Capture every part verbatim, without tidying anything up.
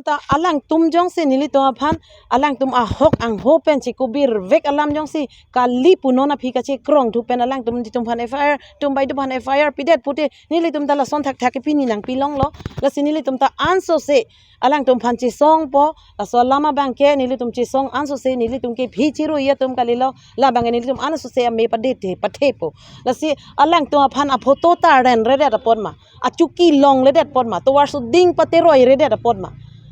Ta alangtum jongsi nelitum aphan, alangtum ahok angho pen chikubir vek alam jongsi kali pu non aphi kachekrong thu pen alangtum nelitum aphan F I R, tum bai tum aphan F I R pidet pute nelitum ta lason thakthak ke pini nangpilonglo. Lasi nelitum ta ansose alangtum aphan chesongpo, laso alam abangke nelitum chesong ansose nelitum ke phi chirui atum kalilo, labangke nelitum ansose ame padethe pathepo. Lasi alangtum aphan aphoto ta renredet apot ma, achuki longledet apot ma, tovar suding pateroi redet apot ma,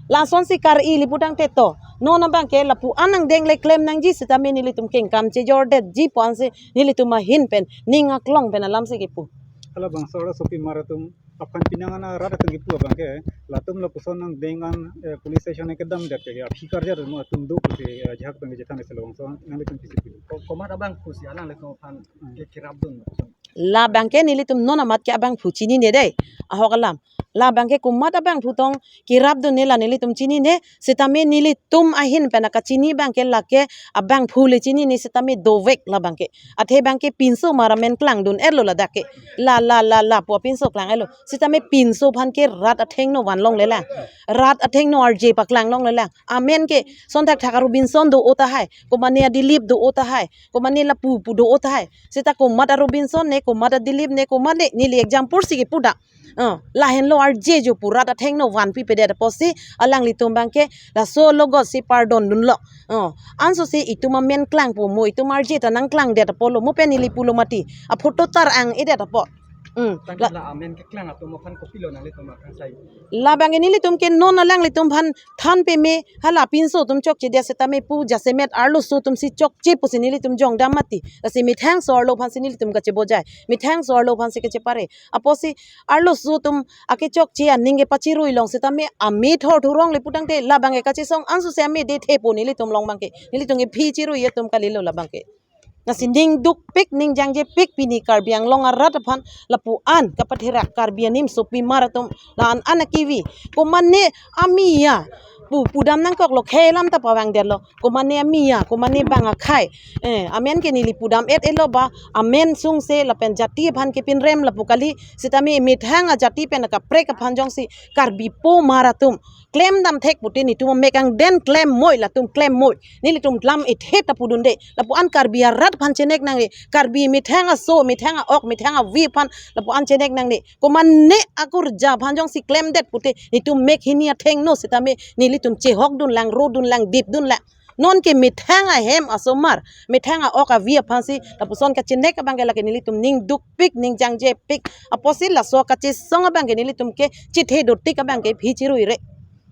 lasonsi kar-i li putangte to, non abangke lapu-an angdeng le klem nangji sitame nelitum kengkam chejordetji pu ansi nelitum ahin pen ning aklong pen alamsi kipu. Halabangso arlosopimar atum aphan penang an arat atum kipu abangke, latum lapuson angdeng an, eh, police station kedamdet ke aphi karjat atum do ke, eh, jahak abangke chethan isi labangso nanglitum pisi pili. Ko-, komat abangphu si alanglitum aphan Hmm. ke kirapdun. Labangke nelitum non amat ke abangphu chinine dei. Ahok alam. Labangke komat abangphu tong kirapdunne la nelitum chinine, sitame nelitum ahin pen akachini abangke lake abangphu le chinine sitame dovek labangke. Athe abangke pinso mar amen klangdun-etlo ladak ke. La, la, la, la pu apinso klang-etlo. Sitame pinso aphan ke rat athengno vanlonglelang. Rat athengno arje paklanglonglelang. Amen ke son thakthak a-Robinson do-o tahai. Komane a-Dilip do-o tahai. Komane lapu pu do-o tahai. Seta komat a-Robinson ne, komat a-Dilip ne, komat ne, neli example si kipu da. Oh, lahenlo arje jo pu rat athengno vanpipedet apotsi alanglitum abangke laso logot si pardon dunlo. Oh, ansose itum amen klangpo mo, itum arje ta nangklangdet apotlo mo pen neli pulo mati. Aphoto ta rang-edet apot. Hmm. Tangte La- la amen keklang atum aphan kopilo nanglitum aphan sai. Labangke nelitum ke non alanglitum aphan than peme, hala pinso atum chokchedet sitame pu jasemet arloso atum si chokche pusi nelitum jongdam mati. Lasi methangso arlo aphansi nelitum kachebojai. Methangso arlo aphansi kachepare. Apotsi arloso atum akechokche aning kepachirui long sitame ame thor thurong le putangte labangke kachesong ansose ame dethepo nelitum along abangke. Nelitum ke phi chirui atum kalilo labangke. Lasi ning dukpik, ning jangjepik pini Karbi Anglong arat aphan lapu-an kapatherak Karbi animsopimar atum la-an an akivi. Komane amiya pu pudam nangkoklo, khei alam ta pavangdetlo. Komane amiya, komane bang akhei. Eh, amen ke neli pudam-et-etlo ba, amen sungse lapen jati aphan kepinrem lapu kali, sitame methang ajati pen akaprek aphan jongsi Karbi po mar atum klemdam thek pute netum amek angden klem moi, latum klem moi. Nelitum lam ethe ta pudunde. Lapu-an Karbi arat aphan chenek nangne. Karbi methang aso, methang a-ok, methang avi aphan lapu-an chenek nangne. Komane akurja aphan jongsi klemdet pute netum mek hini athengno sitame nelitum chehokdunlang, rodunlang, dipdunlang. Non ke methang ahem asomar, methang a-ok avi aphansi lapuson kachenek abangke lake nelitum ning dukpik, ning jangjepik. Apotsi laso kachesong abangke nelitum ke chithe dotik abangke phi chiruire.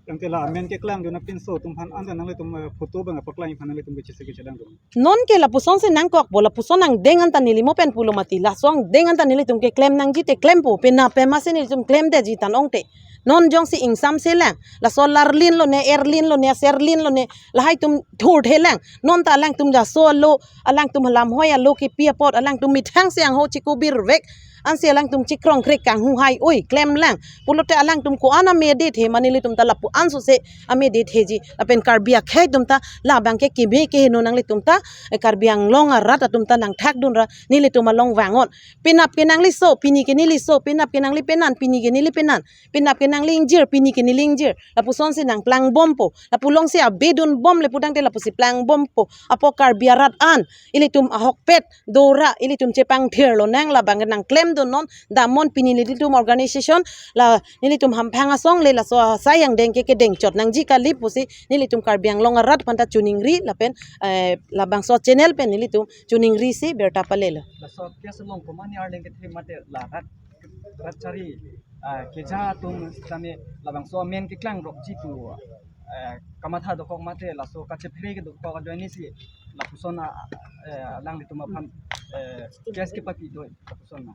Tangte la amen keklangdun apinso atum aphan anta nanglitum, eh, photo abang paklang aphan nanglitum kechese kechedangdun. Non ke lapusonsi nangkokpo, lapuson angdeng anta neli mo pen pulo mati, laso angdeng anta nelitum ke klem nangji te klempo, penap pema si nelitum klemdetji tang ongte. Non jongsi ingsamselang, laso larlin lone, erlin lone, serlin lone, lahai atum thurthelang. Non ta alangtum laso alo, alangtum lamhoi alo kipi apot, alangtum methangsi angho chikubir vek. Ansi alangtum chikrong krik kanghu hai oi klemlang. Pulote alangtum ko-an ame dethe ma nelitum ta lapu-an sose ame detheji. Lapen Karbi akhei atum ta labangke keme keheno nanglitum ta, eh, Karbi Anglong arat atum ta nangthakdunra nelitum along vang-ot. Penap ke nangliso, pini ke neliso, penap ke nangli penan, pini ke neli penan. Penap ke nangli ingjir, pini ke neli ingjir. Lapusonsi nangplangbompo. Lapu alongsi abedunbom le putangte lapusi plangbompo. Apo Karbi arat an, ilitum ahokpet dora, ilitum chepangthirlonang, labang nangklemdunnon, damnon pini nelitum organization, la nelitum hamphang asong le laso asai angdeng ke kedengchot nangji kali pusi nelitum Karbi Anglong arat aphanta choningri lapen, eh, labangso channel pen nelitum choningrisi birta palelo. Laso case along komane arleng kethe mate la rat, rat chari, ah, keja atum sitame labangso amen keklangrokji pu, eh, kamatha dokok mate laso kachephere kedokok ajoine si lapuson a, eh, alanglitum aphan, eh, case kepapi do lapuson na.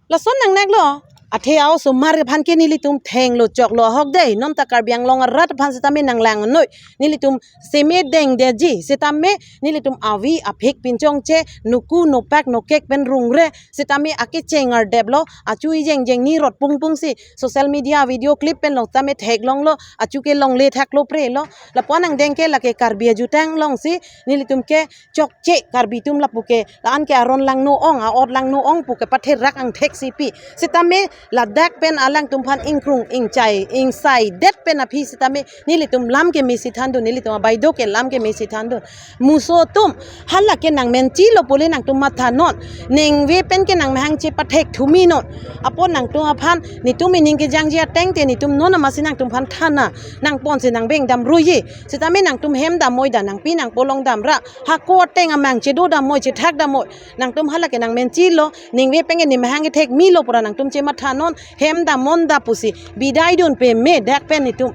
Lason nangneklo, athe a-osomar aphan ke nelitum thenglo choklo ahok dei, non ta Karbi Anglong arat aphan sitame nanglangnon. Nelitum seme dengdetji, sitame nelitum avi aphik pinchongche, nuku nopak nokek pen rungre, sitame akecheng ardeplo, achu ijeng jeng ni rot pungpung si, social media video clip pen long tame theklonglo, achu ke longle thaklo prelo, lapu-an angdeng ke lake Karbi ajutang alongsi, nelitum ke chokche Karbi atum lapu ke, la-an ke aron langno ong, a-ot langno ong pu kepatherak angthek sipi. Sitame ladak pen alangtum aphan ingkrung ingchai ingsai det pen aphi sitame nelitum lam kemesi thandun, nelitum abaido ke lam kemesi thandun. Muso atum, hala ke nangmenchilo pule nangtum mathanon. Ningve pen ke nangmahang chepathek thuminon. Apot nangtum aphan netum ining kejangji ateng te netum non amatsi nangtum aphan thana nangponsi nangbeng damruji. Sitame nangtum hem damnoi da, nangpi nangpo long damra. Hako ateng amang chedo damnoi, chethak damnoi. Nangtum hala ke nangmenchilo, ningve pen ke nemahang kethek milo pura nangtum chemathanon, hem damnon da pusi bidai dun peme dak pen netum.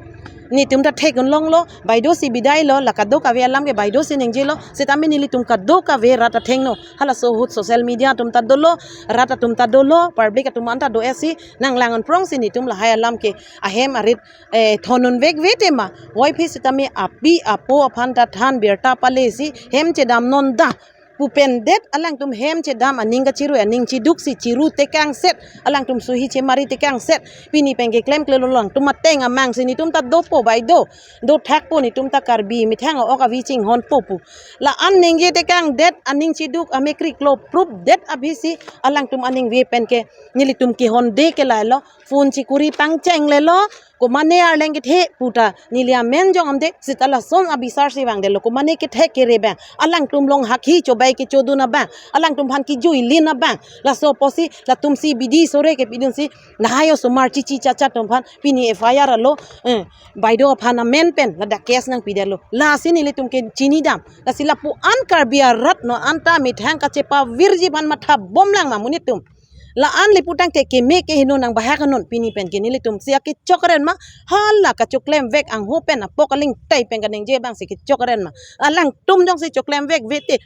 Netum ta thek-un longlo, baido si bidailo, la kadokave alam ke baido si ningjelo, sitame nelitum kadokave rat athengno. Halaso ahut social media atum ta dolo, rat atum ta dolo, public atum anta do-etsi nanglang-un prongsi netum lahai alam ke ahem arit, eh, thon-un vekve tema. Voiphi sitame api apo aphan ta than birta palesi hem chedamnon da pu pen det alangtum hem chedam aning kachirui aning chiduksi chiru tekangset, alangtum suhi chemari tekangset. Pini pen ke klemklelo, alangtum ateng amangsi netum ta dopo baido, dothakpo, netum ta Karbi methang ok avi chinghonpo pu. La-an ningje tekang det aning chiduk amekriklo proof det abisi alangtum aningve pen ke nelitum kehonde ke lailo, phone chikuri pangchenglelo, komane arleng kethe puta neli amen jong amde, sita lason abisar si vangdetlo, komane kethe kere abang, alangtum long hakhi chobai kechodun abang, alangtum aphan kejui lin abang, laso apotsi latumsi bidi sore kepidunsi lahai osomar chichi chacha atum aphan pini F I R alo, eh, baido aphan amen pen ladak case nangpidetlo. Lasi nelitum ke chinidam. Lasi lapu-an Karbi arat non anta methang kachepavirji aphan mathabomlang ma monit atum. La-an le putangte keme ke heno nangbahak anon, pini pen ke nelitum si akechokren ma, hala kachoklem vek angho pen apok aling tai pen kaningje abangsi kechokren ma. Alangtum jongsi choklem vekve te